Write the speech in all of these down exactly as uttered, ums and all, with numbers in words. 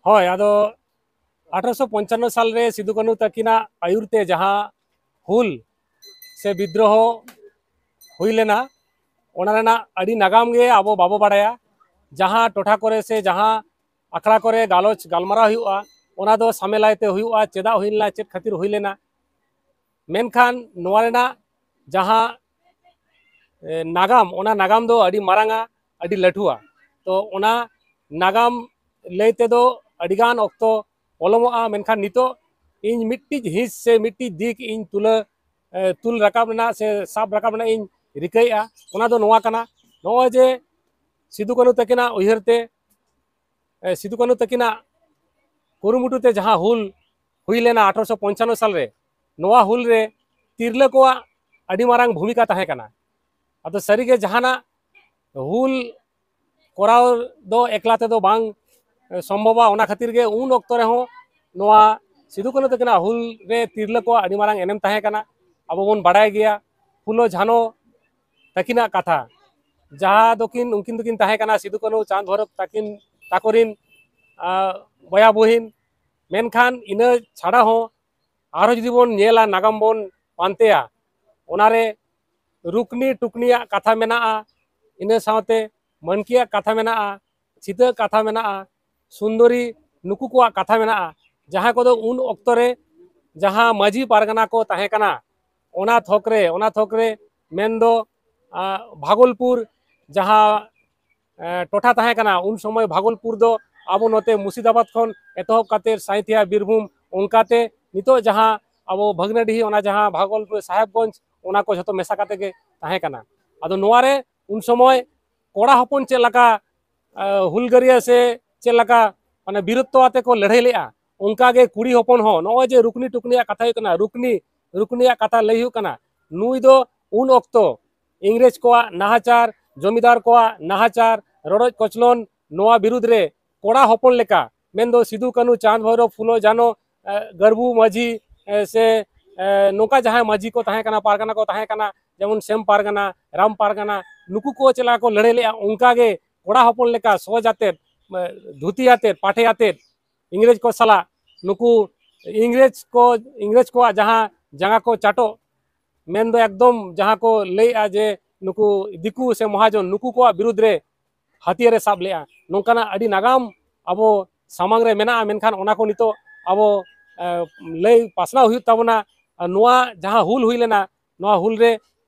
ᱦᱳᱭ, ᱟᱫᱚ ᱟᱴᱷᱨᱚᱥᱚ ᱯᱚᱧᱪᱟᱱᱱᱚ ᱥᱟᱞ ᱨᱮ ᱥᱤᱫᱩ ᱠᱟᱹᱱᱦᱩ ᱛᱟᱹᱠᱤᱱᱟᱜ ᱟᱹᱭᱩᱨ ᱛᱮ ᱡᱟᱦᱟᱸ ᱦᱩᱞ ᱥᱮ ᱵᱤᱫᱽᱨᱳᱦᱚ ᱦᱩᱭ ᱞᱮᱱᱟ, ᱚᱱᱟ ᱨᱮᱱᱟᱜ ᱟᱹᱰᱤ ᱱᱟᱜᱟᱢ ᱜᱮ ᱟᱵᱚ ᱵᱟᱵᱚ ᱵᱟᱲᱟᱭᱟ᱾ ᱡᱟᱦᱟᱸ ᱴᱚᱴᱷᱟ ᱠᱚᱨᱮ ᱥᱮ ᱡᱟᱦᱟᱸ ᱟᱠᱷᱲᱟ ᱠᱚᱨᱮ ᱜᱟᱞᱚᱪ ᱜᱟᱞᱢᱟᱨᱟᱣ ᱦᱩᱭᱩᱜᱼᱟ, ᱚᱱᱟ ᱫᱚ ᱥᱟᱢᱮᱞᱟᱭ ᱛᱮ ᱦᱩᱭᱩᱜᱼᱟ, ᱪᱮᱫᱟᱜ ᱦᱩᱭ ᱞᱮᱱᱟ, ᱪᱮᱫ ᱠᱷᱟᱹᱛᱤᱨ ᱦᱩᱭ ᱞᱮᱱᱟ᱾ ᱢᱮᱱᱠᱷᱟᱱ ᱱᱚᱣᱟ ᱨᱮᱱᱟᱜ ᱡᱟᱦᱟᱸ, ᱮ, ᱱᱟᱜᱟᱢ, ᱚᱱᱟ ᱱᱟᱜᱟᱢ ᱫᱚ ᱟᱹᱰᱤ ᱢᱟᱨᱟᱝᱟ, ᱟᱹᱰᱤ ᱞᱟᱹᱴᱷᱩᱣᱟ᱾ ᱛᱚ ᱚᱱᱟ ᱱᱟᱜᱟᱢ ᱞᱟᱹᱭ ᱛᱮᱫᱚ ᱟᱹᱰᱤᱜᱟᱱ ᱚᱠᱛᱚ ᱯᱚᱞᱚᱢᱚᱜᱼᱟ, ᱢᱮᱱᱠᱷᱟᱱ ᱱᱤᱛᱚᱜ ᱤᱧ ᱢᱤᱫᱴᱤᱡ ᱦᱤᱸᱥ ᱥᱮ ᱢᱤᱫᱴᱤᱡ ᱫᱤᱠ ᱤᱧ ᱛᱩᱞᱟᱹ, ᱮ, ᱛᱩᱞ ᱨᱟᱠᱟᱵ ᱨᱮᱱᱟᱜ ᱥᱮ ᱥᱟᱵ ᱨᱟᱠᱟᱵ ᱨᱮᱱᱟᱜ ᱤᱧ ᱨᱤᱠᱟᱹᱭᱮᱫᱼᱟ᱾ ᱚᱱᱟ ᱫᱚ ᱱᱚᱣᱟ ᱠᱟᱱᱟ, ᱱᱚᱜᱼᱚᱭ ᱡᱮ ᱥᱤᱫᱩ ᱠᱟᱹᱱᱦᱩ ᱛᱟᱹᱠᱤᱱᱟᱜ ᱩᱭᱦᱟᱹᱨ ᱛᱮ, ᱮ, ᱥᱤᱫᱩ ᱠᱟᱹᱱᱦᱩ ᱛᱟᱹᱠᱤᱱᱟᱜ ᱠᱩᱨᱩᱢᱩᱴᱩ ᱛᱮ ᱡᱟᱦᱟᱸ ᱦᱩᱞ ᱦᱩᱭ ᱞᱮᱱᱟ ᱟᱴᱷᱨᱚᱥᱚ ᱯᱚᱧᱪᱟᱱᱱᱚ ᱥᱟᱞ ᱨᱮ, ᱱᱚᱣᱟ ᱦᱩᱞ ᱨᱮ ᱛᱤᱨᱞᱟᱹ ᱠᱚᱣᱟᱜ ᱟᱹᱰᱤ ᱢᱟᱨᱟᱝ ᱵᱷᱩᱢᱤᱠᱟ ᱛᱟᱦᱮᱸ ᱠᱟᱱᱟ᱾ ᱟᱫᱚ ᱥᱟᱹᱨᱤᱜᱮ ᱡᱟᱦᱟᱱᱟᱜ ᱦᱩᱞ ᱠᱚᱨᱟᱣ ᱫᱚ ᱮᱠᱞᱟ ᱛᱮᱫᱚ ᱵᱟᱝ, ᱮ, ᱥᱚᱢᱵᱷᱚᱵᱟ᱾ ᱚᱱᱟ ᱠᱷᱟᱹᱛᱤᱨ ᱜᱮ ᱩᱱ ᱚᱠᱛᱚ ᱨᱮᱦᱚᱸ ᱱᱚᱣᱟ ᱥᱤᱫᱩ ᱠᱟᱹᱱᱦᱩ ᱛᱟᱹᱠᱤᱱᱟᱜ ᱦᱩᱞ ᱨᱮ ᱛᱤᱨᱞᱟᱹ ᱠᱚᱣᱟᱜ ᱟᱹᱰᱤ ᱢᱟᱨᱟᱝ ᱮᱱᱮᱢ ᱛᱟᱦᱮᱸ ᱠᱟᱱᱟ᱾ ᱟᱵᱚ ᱵᱚᱱ ᱵᱟᱲᱟᱭ ᱜᱮᱭᱟ ᱯᱷᱩᱞᱳ ᱡᱷᱟᱱᱳ ᱛᱟᱹᱠᱤᱱᱟᱜ ᱠᱟᱛᱷᱟ, ᱡᱟᱦᱟᱸ ᱫᱚᱠᱤᱱ, ᱩᱱᱠᱤᱱ ᱫᱚᱠᱤᱱ ᱛᱟᱦᱮᱸ ᱠᱟᱱᱟ ᱥᱤᱫᱩ ᱠᱟᱹᱱᱦᱩ ᱪᱟᱸᱫᱽ ᱵᱷᱳᱭᱨᱳᱵ ᱛᱟᱹᱠᱤᱱ, ᱛᱟᱠᱚᱨᱤᱱ, ᱟ, ᱵᱚᱭᱦᱟ ᱵᱩᱦᱤᱱ᱾ ᱢᱮᱱᱠᱷᱟᱱ ᱤᱱᱟᱹ ᱪᱷᱟᱲᱟ ᱦᱚᱸ ᱟᱨᱦᱚᱸ ᱡᱩᱫᱤ ᱵᱚᱱ ᱧᱮᱞᱟ, ᱱᱟᱜᱟᱢ ᱵᱚᱱ ᱯᱟᱱᱛᱮᱭᱟ, ᱚᱱᱟᱨᱮ ᱨᱩᱠᱱᱤ ᱴᱩᱠᱱᱤᱭᱟᱜ ᱠᱟᱛᱷᱟ ᱢᱮᱱᱟᱜᱼᱟ, ᱤᱱᱟᱹ ᱥᱟᱶᱛᱮ ᱢᱟᱹᱱᱠᱤᱭᱟᱜ ᱠᱟᱛᱷᱟ ᱢᱮᱱᱟᱜᱼᱟ, ᱪᱷᱤᱛᱟᱹ ᱠᱟᱛᱷᱟ ᱢᱮᱱᱟᱜᱼᱟ, ᱥᱩᱱᱫᱚᱨᱤ, ᱱᱩᱠᱩ ᱠᱚᱣᱟᱜ ᱠᱟᱛᱷᱟ ᱢᱮᱱᱟᱜᱼᱟ, ᱡᱟᱦᱟᱸ ᱠᱚᱫᱚ ᱩᱱ ᱚᱠᱛᱚ ᱨᱮ ᱡᱟᱦᱟᱸ ᱢᱟᱹᱡᱷᱤ ᱯᱟᱨᱜᱟᱱᱟ ᱠᱚ ᱛᱟᱦᱮᱸ ᱠᱟᱱᱟ, ᱚᱱᱟ ᱛᱷᱚᱠ ᱨᱮ, ᱚᱱᱟ ᱛᱷᱚᱠ ᱨᱮ ᱢᱮᱱᱫᱚ, ᱟ, ᱵᱷᱟᱜᱚᱞᱯᱩᱨ ᱡᱟᱦᱟᱸ, ᱮ, ᱴᱚᱴᱷᱟ ᱛᱟᱦᱮᱸ ᱠᱟᱱᱟ, ᱩᱱ ᱥᱚᱢᱚᱭ ᱵᱷᱟᱜᱚᱞᱯᱩᱨ ᱫᱚ ᱟᱵᱚ ᱱᱚᱛᱮ ᱢᱩᱨᱥᱤᱫᱟᱵᱟᱫᱽ ᱠᱷᱚᱱ ᱮᱛᱚᱦᱚᱵ ᱠᱟᱛᱮ ᱥᱟᱸᱭᱛᱷᱤᱭᱟ, ᱵᱤᱨᱵᱷᱩᱢ, ᱚᱱᱠᱟᱛᱮ ᱱᱤᱛᱚᱜ ᱡᱟᱦᱟᱸ ᱟᱵᱚ ᱵᱷᱟᱜᱽᱱᱟᱰᱤᱦᱤ, ᱚᱱᱟ ᱡᱟᱦᱟᱸ ᱵᱷᱟᱜᱚᱞᱯᱩᱨ, ᱥᱟᱦᱮᱵᱽᱜᱚᱸᱡᱽ, ᱚᱱᱟ ᱠᱚ ᱡᱷᱚᱛᱚ ᱢᱮᱥᱟ ᱠᱟᱛᱮ ᱜᱮ ᱛᱟᱦᱮᱸ ᱠᱟᱱᱟ᱾ ᱟᱫᱚ ᱱᱚᱣᱟ ᱨᱮ ᱩᱱ ᱥᱚᱢᱚᱭ ᱠᱚᱲᱟ ᱦᱚᱯᱚᱱ ᱪᱮᱫ ᱞᱮᱠᱟ, ᱟ, ᱦᱩᱞᱜᱟᱹᱨᱤᱭᱟᱹ ᱥᱮ ᱪᱮᱫ ᱞᱮᱠᱟ, ᱢᱟᱱᱮ, ᱵᱤᱨᱚᱛᱛᱚ ᱟᱛᱮ ᱠᱚ ᱞᱟᱹᱲᱦᱟᱹᱭ ᱞᱮᱫᱼᱟ, ᱚᱱᱠᱟ ᱜᱮ ᱠᱩᱲᱤ ᱦᱚᱯᱚᱱ ᱦᱚᱸ, ᱱᱚᱜᱼᱚᱭ ᱡᱮ ᱨᱩᱠᱱᱤ ᱴᱩᱠᱱᱤᱭᱟᱜ ᱠᱟᱛᱷᱟ ᱦᱩᱭᱩᱜ ᱠᱟᱱᱟ, ᱨᱩᱠᱱᱤ, ᱨᱩᱠᱱᱤᱭᱟᱜ ᱠᱟᱛᱷᱟ ᱞᱟᱹᱭ ᱦᱩᱭᱩᱜ ᱠᱟᱱᱟ, ᱱᱩᱭ ᱫᱚ ᱩᱱ ᱚᱠᱛᱚ ᱤᱝᱨᱮᱡᱽ ᱠᱚᱣᱟᱜ ᱱᱟᱦᱟᱪᱟᱨ, ᱡᱚᱢᱤᱫᱟᱨ ᱠᱚᱣᱟᱜ ᱱᱟᱦᱟᱪᱟᱨ, ᱨᱚᱰᱚᱡ ᱠᱚᱪᱞᱚᱱ, ᱱᱚᱣᱟ ᱵᱤᱨᱩᱫᱽ ᱨᱮ ᱠᱚᱲᱟ ᱦᱚᱯᱚᱱ ᱞᱮᱠᱟ, ᱢᱮᱱᱫᱚ ᱥᱤᱫᱩ, ᱠᱟᱹᱱᱦᱩ, ᱪᱟᱸᱫᱽ, ᱵᱷᱳᱭᱨᱳᱵ, ᱯᱷᱩᱞᱳ, ᱡᱷᱟᱱᱳ, ᱮ, ᱜᱟᱹᱨᱵᱩ ᱢᱟᱹᱡᱷᱤ, ᱮ, ᱥᱮ, ᱮ, ᱱᱚᱝᱠᱟ ᱡᱟᱦᱟᱸᱭ ᱢᱟᱹᱡᱷᱤ ᱠᱚ ᱛᱟᱦᱮᱸ ᱠᱟᱱᱟ, ᱯᱟᱨᱜᱟᱱᱟ ᱠᱚ ᱛᱟᱦᱮᱸ ᱠᱟᱱᱟ, ᱡᱮᱢᱚᱱ ᱥᱮᱢ ᱯᱟᱨᱜᱟᱱᱟ, ᱨᱟᱢ ᱯᱟᱨᱜᱟᱱᱟ, ᱱᱩᱠᱩ ᱠᱚ ᱪᱮᱫ ᱞᱮᱠᱟ ᱠᱚ ᱞᱟᱹᱲᱦᱟᱹᱭ ᱞᱮᱫᱼᱟ, ᱚᱱᱠᱟ ᱜᱮ ᱠᱚᱲᱟ ᱦᱚᱯᱚᱱ ᱞᱮᱠᱟ ᱥᱚᱡᱽ ᱟᱛᱮᱫ, ᱫᱷᱩᱛᱤ ᱟᱛᱮᱫ, ᱯᱟᱴᱷᱮ ᱟᱛᱮᱫ, ᱤᱝᱨᱮᱡᱽ ᱠᱚ ᱥᱟᱞᱟᱜ ᱱᱩᱠᱩ ᱤᱝᱨᱮᱡᱽ ᱠᱚ, ᱤᱝᱨᱮᱡᱽ ᱠᱚᱣᱟᱜ ᱡᱟᱦᱟᱸ ᱡᱟᱸᱜᱟ ᱠᱚ ᱪᱟᱴᱚᱜ, ᱢᱮᱱᱫᱚ ᱮᱠᱫᱚᱢ ᱡᱟᱦᱟᱸ ᱠᱚ ᱞᱟᱹᱭᱮᱜᱼᱟ ᱡᱮ ᱱᱩᱠᱩ ᱫᱤᱠᱩ ᱥᱮ ᱢᱚᱦᱟᱡᱚᱱ, ᱱᱩᱠᱩ ᱠᱚᱣᱟᱜ ᱵᱤᱨᱩᱫᱽ ᱨᱮ ᱦᱟᱹᱛᱭᱟᱹᱨ ᱮ ᱥᱟᱵ ᱞᱮᱜᱼᱟ, ᱱᱚᱝᱠᱟᱱᱟᱜ ᱟᱹᱰᱤ ᱱᱟᱜᱟᱢ ᱟᱵᱚ ᱥᱟᱢᱟᱝ ᱨᱮ ᱢᱮᱱᱟᱜᱼᱟ᱾ ᱢᱮᱱᱠᱷᱟᱱ ᱚᱱᱟ ᱠᱚ ᱱᱤᱛᱚᱜ ᱟᱵᱚ, ᱮ, ᱞᱟᱹᱭ ᱯᱟᱥᱱᱟᱣ ᱦᱩᱭᱩᱜ ᱛᱟᱵᱚᱱᱟ᱾ ᱟᱨ ᱱᱚᱣᱟ ᱡᱟᱦᱟᱸ ᱦᱩᱞ ᱦᱩᱭ ᱞᱮᱱᱟ, ᱱᱚᱣᱟ ᱦᱩᱞ ᱨᱮ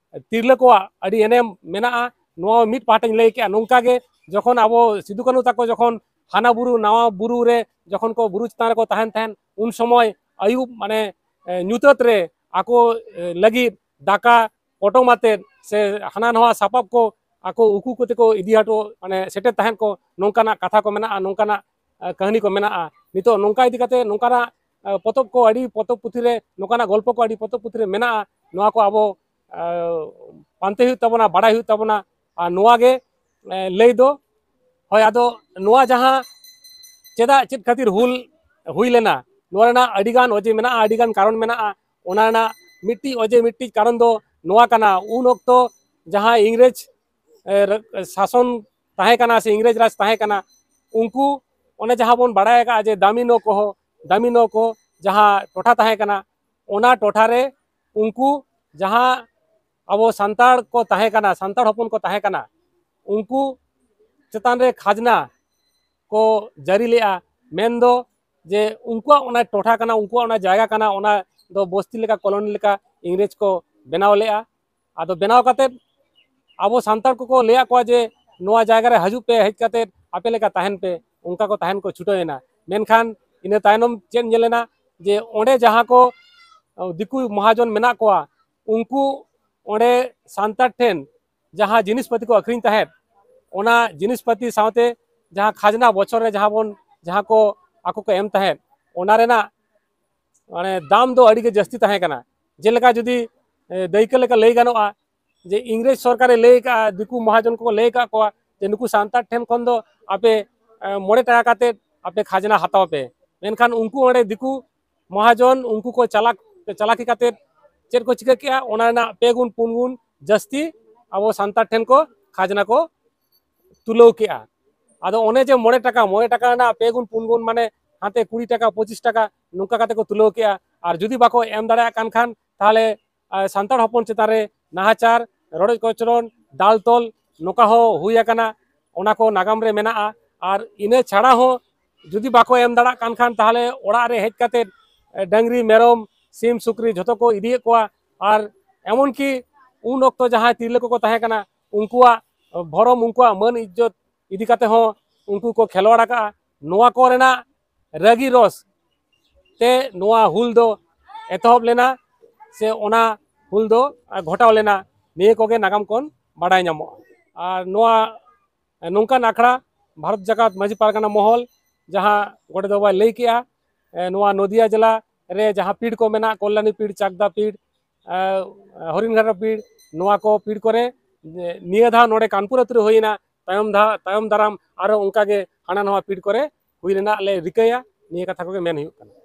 ᱛᱤᱨᱞᱟᱹ ᱠᱚᱣᱟᱜ ᱟᱹᱰᱤ ᱮᱱᱮᱢ ᱢᱮᱱᱟᱜᱼᱟ᱾ ᱱᱚᱣᱟ ᱢᱤᱫ ᱯᱟᱦᱴᱟᱧ ᱞᱟᱹᱭ ᱠᱮᱜᱼᱟ᱾ ᱱᱚᱝᱠᱟ ᱜᱮ ᱡᱚᱠᱷᱚᱱ ᱟᱵᱚ ᱥᱤᱫᱩ ᱠᱟᱹᱱᱦᱩ ᱛᱟᱠᱚ ᱡᱚᱠᱷᱚᱱ ᱦᱟᱱᱟ ᱵᱩᱨᱩ ᱱᱟᱣᱟ ᱵᱩᱨᱩ ᱨᱮ ᱡᱚᱠᱷᱚᱱ ᱠᱚ ᱵᱩᱨᱩ ᱪᱮᱛᱟᱱ ᱨᱮᱠᱚ ᱛᱟᱦᱮᱱ ᱛᱟᱦᱮᱸᱫ, ᱩᱱ ᱥᱚᱢᱚᱭ ᱟᱹᱭᱩᱵ, ᱢᱟᱱᱮ, ᱮ, ᱧᱩᱛᱟᱹᱛ ᱨᱮ ᱟᱠᱚ, ᱮ, ᱞᱟᱹᱜᱤᱫ ᱫᱟᱠᱟ ᱯᱚᱴᱚᱢ ᱟᱛᱮᱫ ᱥᱮ ᱦᱟᱱᱟ ᱱᱟᱣᱟ ᱥᱟᱯᱟᱵ ᱠᱚ ᱟᱠᱚ ᱩᱠᱩ ᱠᱚᱛᱮ ᱠᱚ ᱤᱫᱤ ᱦᱚᱴᱚ, ᱢᱟᱱᱮ, ᱥᱮᱴᱮᱨ ᱛᱟᱦᱮᱸᱫ ᱠᱚ, ᱱᱚᱝᱠᱟᱱᱟᱜ ᱠᱟᱛᱷᱟ ᱠᱚ ᱢᱮᱱᱟᱜᱼᱟ, ᱱᱚᱝᱠᱟᱱᱟᱜ, ᱮ, ᱠᱟᱹᱦᱱᱤ ᱠᱚ ᱢᱮᱱᱟᱜᱼᱟ᱾ ᱱᱤᱛᱚᱜ ᱱᱚᱝᱠᱟ ᱤᱫᱤ ᱠᱟᱛᱮ ᱱᱚᱝᱠᱟᱱᱟᱜ, ᱮ, ᱯᱚᱛᱚᱵ ᱠᱚ ᱟᱹᱰᱤ ᱯᱚᱛᱚᱵ ᱯᱩᱛᱷᱤ ᱨᱮ, ᱱᱚᱝᱠᱟᱱᱟᱜ ᱜᱚᱞᱯᱚ ᱠᱚ ᱟᱹᱰᱤ ᱯᱚᱛᱚᱵ ᱯᱩᱛᱷᱤ ᱨᱮ ᱢᱮᱱᱟᱜᱼᱟ᱾ ᱱᱚᱣᱟ ᱠᱚ ᱟᱵᱚ, ᱮ, ᱯᱟᱱᱛᱮ ᱦᱩᱭᱩᱜ ᱛᱟᱵᱚᱱᱟ, ᱵᱟᱲᱟᱭ ᱦᱩᱭᱩᱜ ᱛᱟᱵᱚᱱᱟ᱾ ᱟᱨ ᱱᱚᱣᱟ ᱜᱮ, ᱮ, ᱞᱟᱹᱭ ᱫᱚ᱾ ᱦᱳᱭ, ᱟᱫᱚ ᱱᱚᱣᱟ ᱡᱟᱦᱟᱸ ᱪᱮᱫᱟᱜ, ᱪᱮᱫ ᱠᱷᱟᱹᱛᱤᱨ ᱦᱩᱞ ᱦᱩᱭ ᱞᱮᱱᱟ, ᱱᱚᱣᱟ ᱨᱮᱱᱟᱜ ᱟᱹᱰᱤᱜᱟᱱ ᱚᱡᱮ ᱢᱮᱱᱟᱜᱼᱟ, ᱟᱹᱰᱤᱜᱟᱱ ᱠᱟᱨᱚᱱ ᱢᱮᱱᱟᱜᱼᱟ᱾ ᱚᱱᱟ ᱨᱮᱱᱟᱜ ᱢᱤᱫᱴᱤᱡ ᱚᱡᱮ, ᱢᱤᱫᱴᱤᱡ ᱠᱟᱨᱚᱱ ᱫᱚ ᱱᱚᱣᱟ ᱠᱟᱱᱟ, ᱩᱱ ᱚᱠᱛᱚ ᱡᱟᱦᱟᱸ ᱤᱝᱨᱮᱡᱽ, ᱮ, ᱨ-, ᱥᱟᱥᱚᱱ ᱛᱟᱦᱮᱸ ᱠᱟᱱᱟ ᱥᱮ ᱤᱝᱨᱮᱡᱽ ᱨᱟᱡᱽ ᱛᱟᱦᱮᱸ ᱠᱟᱱᱟ, ᱩᱱᱠᱩ ᱚᱱᱮ ᱡᱟᱦᱟᱸ ᱵᱚᱱ ᱵᱟᱲᱟᱭ ᱟᱠᱟᱫᱼᱟ ᱡᱮ ᱫᱟᱢᱤᱱᱳ ᱠᱚᱦᱚᱸ, ᱫᱟᱢᱤᱱᱳ ᱠᱚ ᱡᱟᱦᱟᱸ ᱴᱚᱴᱷᱟ ᱛᱟᱦᱮᱸ ᱠᱟᱱᱟ, ᱚᱱᱟ ᱴᱚᱴᱷᱟ ᱨᱮ ᱩᱱᱠᱩ ᱡᱟᱦᱟᱸ ᱟᱵᱚ ᱥᱟᱱᱛᱟᱲ ᱠᱚ ᱛᱟᱦᱮᱸ ᱠᱟᱱᱟ, ᱥᱟᱱᱛᱟᱲ ᱦᱚᱯᱚᱱ ᱠᱚ ᱛᱟᱦᱮᱸ ᱠᱟᱱᱟ, ᱩᱱᱠᱩ ᱪᱮᱛᱟᱱ ᱨᱮ ᱠᱷᱟᱡᱽᱱᱟ ᱠᱚ ᱡᱟᱹᱨᱤ ᱞᱮᱜᱼᱟ᱾ ᱢᱮᱱᱫᱚ ᱡᱮ ᱩᱱᱠᱩᱣᱟᱜ ᱚᱱᱟ ᱴᱚᱴᱷᱟ ᱠᱟᱱᱟ, ᱩᱱᱠᱩᱣᱟᱜ ᱚᱱᱟ ᱡᱟᱭᱜᱟ ᱠᱟᱱᱟ, ᱚᱱᱟ ᱫᱚ ᱵᱚᱥᱛᱤ ᱞᱮᱠᱟ, ᱠᱚᱞᱚᱱᱤ ᱞᱮᱠᱟ ᱤᱝᱨᱮᱡᱽ ᱠᱚ ᱵᱮᱱᱟᱣ ᱞᱮᱜᱼᱟ᱾ ᱟᱫᱚ ᱵᱮᱱᱟᱣ ᱠᱟᱛᱮᱫ ᱟᱵᱚ ᱥᱟᱱᱛᱟᱲ ᱠᱚᱠᱚ ᱞᱟᱹᱭᱟᱫ ᱠᱚᱣᱟ ᱡᱮ ᱱᱚᱣᱟ ᱡᱟᱭᱜᱟ ᱨᱮ ᱦᱤᱡᱩᱜ ᱯᱮ, ᱦᱮᱡ ᱠᱟᱛᱮᱫ ᱟᱯᱮ ᱞᱮᱠᱟ ᱛᱟᱦᱮᱱ ᱯᱮ, ᱚᱱᱠᱟ ᱠᱚ ᱛᱟᱦᱮᱱ ᱠᱚ ᱪᱷᱩᱴᱟᱹᱣ ᱮᱱᱟ᱾ ᱢᱮᱱᱠᱷᱟᱱ ᱤᱱᱟᱹ ᱛᱟᱭᱱᱚᱢ ᱪᱮᱫ ᱧᱮᱞ ᱮᱱᱟ ᱡᱮ ᱚᱸᱰᱮ ᱡᱟᱦᱟᱸ ᱠᱚ, ᱚ, ᱫᱤᱠᱩ ᱢᱚᱦᱟᱡᱚᱱ ᱢᱮᱱᱟᱜ ᱠᱚᱣᱟ, ᱩᱱᱠᱩ ᱚᱸᱰᱮ ᱥᱟᱱᱛᱟᱲ ᱴᱷᱮᱱ ᱡᱟᱦᱟᱸ ᱡᱤᱱᱤᱥ ᱯᱟᱹᱛᱤ ᱠᱚ ᱟᱹᱠᱷᱨᱤᱧ ᱛᱟᱦᱮᱸᱫ, ᱚᱱᱟ ᱡᱤᱱᱤᱥ ᱯᱟᱹᱛᱤ ᱥᱟᱶᱛᱮ ᱡᱟᱦᱟᱸ ᱠᱷᱟᱡᱽᱱᱟ ᱵᱚᱪᱷᱚᱨ ᱨᱮ ᱡᱟᱦᱟᱸ ᱵᱚᱱ, ᱡᱟᱦᱟᱸ ᱠᱚ ᱟᱠᱚ ᱠᱚ ᱮᱢ ᱛᱟᱦᱮᱸᱫ, ᱚᱱᱟ ᱨᱮᱱᱟᱜ, ᱢᱟᱱᱮ, ᱫᱟᱢ ᱫᱚ ᱟᱹᱰᱤ ᱜᱮ ᱡᱟᱹᱥᱛᱤ ᱛᱟᱦᱮᱸ ᱠᱟᱱᱟ᱾ ᱡᱮᱞᱮᱠᱟ ᱡᱩᱫᱤ, ᱮ, ᱫᱟᱹᱭᱠᱟᱹ ᱞᱮᱠᱟ ᱞᱟᱹᱭ ᱜᱟᱱᱚᱜᱼᱟ ᱡᱮ ᱤᱝᱨᱮᱡᱽ ᱥᱚᱨᱠᱟᱨᱮ ᱞᱟᱹᱭ ᱟᱠᱟᱫᱼᱟ, ᱫᱤᱠᱩ ᱢᱚᱦᱟᱡᱚᱱ ᱠᱚᱠᱚ ᱞᱟᱹᱭ ᱟᱠᱟᱫ ᱠᱚᱣᱟ ᱡᱮ ᱱᱩᱠᱩ ᱥᱟᱱᱛᱟᱲ ᱴᱷᱮᱱ ᱠᱷᱚᱱ ᱫᱚ ᱟᱯᱮ, ᱮ, ᱢᱚᱬᱮ ᱴᱟᱠᱟ ᱠᱟᱛᱮᱫ ᱟᱯᱮ ᱠᱷᱟᱡᱽᱱᱟ ᱦᱟᱛᱟᱣ ᱯᱮ᱾ ᱢᱮᱱᱠᱷᱟᱱ ᱩᱱᱠᱩ ᱚᱸᱰᱮ ᱫᱤᱠᱩ ᱢᱚᱦᱟᱡᱚᱱ, ᱩᱱᱠᱩ ᱠᱚ ᱪᱟᱞᱟᱠ, ᱪᱟᱞᱟᱠᱤ ᱠᱟᱛᱮᱫ ᱪᱮᱫ ᱠᱚ ᱪᱤᱠᱟᱹ ᱠᱮᱜᱼᱟ, ᱚᱱᱟ ᱨᱮᱱᱟᱜ ᱯᱮ ᱜᱩᱱ, ᱯᱩᱱ ᱜᱩᱱ ᱡᱟᱹᱥᱛᱤ ᱟᱵᱚ ᱥᱟᱱᱛᱟᱲ ᱴᱷᱮᱱ ᱠᱚ ᱠᱷᱟᱡᱽᱱᱟ ᱠᱚ ᱛᱩᱞᱟᱹᱣ ᱠᱮᱜᱼᱟ᱾ ᱟᱫᱚ ᱚᱱᱮ ᱡᱮ ᱢᱚᱬᱮ ᱴᱟᱠᱟ, ᱢᱚᱬᱮ ᱴᱟᱠᱟ ᱨᱮᱱᱟᱜ ᱯᱮ ᱜᱩᱱ, ᱯᱩᱱ ᱜᱩᱱ, ᱢᱟᱱᱮ ᱦᱟᱱᱛᱮ ᱠᱩᱲᱤ ᱴᱟᱠᱟ, ᱯᱚᱸᱪᱤᱥ ᱴᱟᱠᱟ, ᱱᱚᱝᱠᱟ ᱠᱟᱛᱮ ᱠᱚ ᱛᱩᱞᱟᱹᱣ ᱠᱮᱜᱼᱟ᱾ ᱟᱨ ᱡᱩᱫᱤ ᱵᱟᱠᱚ ᱮᱢ ᱫᱟᱲᱮᱭᱟᱜ ᱠᱟᱱ ᱠᱷᱟᱱ, ᱛᱟᱦᱚᱞᱮ, ᱟᱨ ᱥᱟᱱᱛᱟᱲ ᱦᱚᱯᱚᱱ ᱪᱮᱛᱟᱱ ᱨᱮ ᱱᱟᱦᱟᱪᱟᱨ, ᱨᱚᱰᱚᱡ ᱠᱚᱪᱞᱚᱱ, ᱫᱟᱞ ᱛᱚᱞ, ᱱᱚᱝᱠᱟ ᱦᱚᱸ ᱦᱩᱭ ᱟᱠᱟᱱᱟ, ᱚᱱᱟ ᱠᱚ ᱱᱟᱜᱟᱢ ᱨᱮ ᱢᱮᱱᱟᱜᱼᱟ᱾ ᱟᱨ ᱤᱱᱟᱹ ᱪᱷᱟᱲᱟ ᱦᱚᱸ ᱡᱩᱫᱤ ᱵᱟᱠᱚ ᱮᱢ ᱫᱟᱲᱮᱭᱟᱜ ᱠᱟᱱ ᱠᱷᱟᱱ, ᱛᱟᱦᱚᱞᱮ ᱚᱲᱟᱜ ᱨᱮ ᱦᱮᱡ ᱠᱟᱛᱮ, ᱮ, ᱰᱟᱹᱝᱨᱤ, ᱢᱮᱨᱚᱢ, ᱥᱤᱢ, ᱥᱩᱠᱨᱤ ᱡᱷᱚᱛᱚ ᱠᱚ ᱤᱫᱤᱭᱮᱫ ᱠᱚᱣᱟ᱾ ᱟᱨ ᱮᱢᱚᱱ ᱠᱤ ᱩᱱ ᱚᱠᱛᱚ ᱡᱟᱦᱟᱸᱭ ᱛᱤᱨᱞᱟᱹ ᱠᱚᱠᱚ ᱛᱟᱦᱮᱸ ᱠᱟᱱᱟ, ᱩᱱᱠᱩᱣᱟᱜ ᱵᱷᱚᱨᱚᱢ, ᱩᱱᱠᱩᱣᱟᱜ ᱢᱟᱹᱱ ᱤᱡᱽᱡᱚᱛ ᱤᱫᱤ ᱠᱟᱛᱮ ᱦᱚᱸ ᱩᱱᱠᱩ ᱠᱚ ᱠᱷᱮᱞᱣᱟᱲ ᱟᱠᱟᱫᱼᱟ᱾ ᱱᱚᱣᱟ ᱠᱚᱨᱮᱱᱟᱜ ᱨᱟᱹᱜᱤ ᱨᱚᱥ ᱛᱮ ᱱᱚᱣᱟ ᱦᱩᱞ ᱫᱚ ᱮᱛᱚᱦᱚᱵ ᱞᱮᱱᱟ, ᱥᱮ ᱚᱱᱟ ᱦᱩᱞ ᱫᱚ ᱜᱷᱚᱴᱟᱣ ᱞᱮᱱᱟ᱾ ᱱᱤᱭᱟᱹ ᱠᱚᱜᱮ ᱱᱟᱜᱟᱢ ᱠᱷᱚᱱ ᱵᱟᱰᱟᱭ ᱧᱟᱢᱚᱜᱼᱟ᱾ ᱟᱨ ᱱᱚᱣᱟ ᱱᱚᱝᱠᱟᱱ ᱟᱠᱷᱲᱟ ᱵᱷᱟᱨᱚᱛ ᱡᱟᱠᱟᱛ ᱢᱟᱹᱡᱷᱤ ᱯᱟᱨᱜᱟᱱᱟ ᱢᱚᱦᱚᱞ, ᱡᱟᱦᱟᱸ ᱜᱚᱰᱮᱛ ᱵᱟᱵᱟᱭ ᱞᱟᱹᱭ ᱠᱮᱜᱼᱟ, ᱮ, ᱱᱚᱣᱟ ᱱᱚᱫᱤᱭᱟ ᱡᱮᱞᱟ ᱨᱮ ᱡᱟᱦᱟᱸ ᱯᱤᱲ ᱠᱚ ᱢᱮᱱᱟᱜ, ᱠᱚᱞᱞᱟᱱᱤ ᱯᱤᱲ, ᱪᱟᱠᱫᱟ ᱯᱤᱲ, ᱮ, ᱦᱚᱨᱤᱱᱜᱷᱟᱴᱟ ᱯᱤᱲ, ᱱᱚᱣᱟ ᱠᱚ ᱯᱤᱲ ᱠᱚᱨᱮ, ᱮ, ᱱᱤᱭᱟᱹ ᱫᱷᱟᱣ ᱱᱚᱰᱮ ᱠᱟᱱᱯᱩᱨ ᱟᱹᱛᱩ ᱨᱮ ᱦᱩᱭᱮᱱᱟ, ᱛᱟᱭᱚᱢ ᱫᱷᱟ-, ᱛᱟᱭᱚᱢ ᱫᱟᱨᱟᱢ ᱟᱨᱚ ᱚᱱᱠᱟ ᱜᱮ ᱦᱟᱱᱟ ᱱᱟᱣᱟ ᱯᱤᱲ ᱠᱚᱨᱮ ᱦᱩᱭ ᱨᱮᱱᱟᱜ ᱞᱮ ᱨᱤᱠᱟᱹᱭᱟ᱾ ᱱᱤᱭᱟᱹ ᱠᱟᱛᱷᱟ ᱠᱚᱜᱮ ᱢᱮᱱ ᱦᱩᱭᱩᱜ ᱠᱟᱱᱟ᱾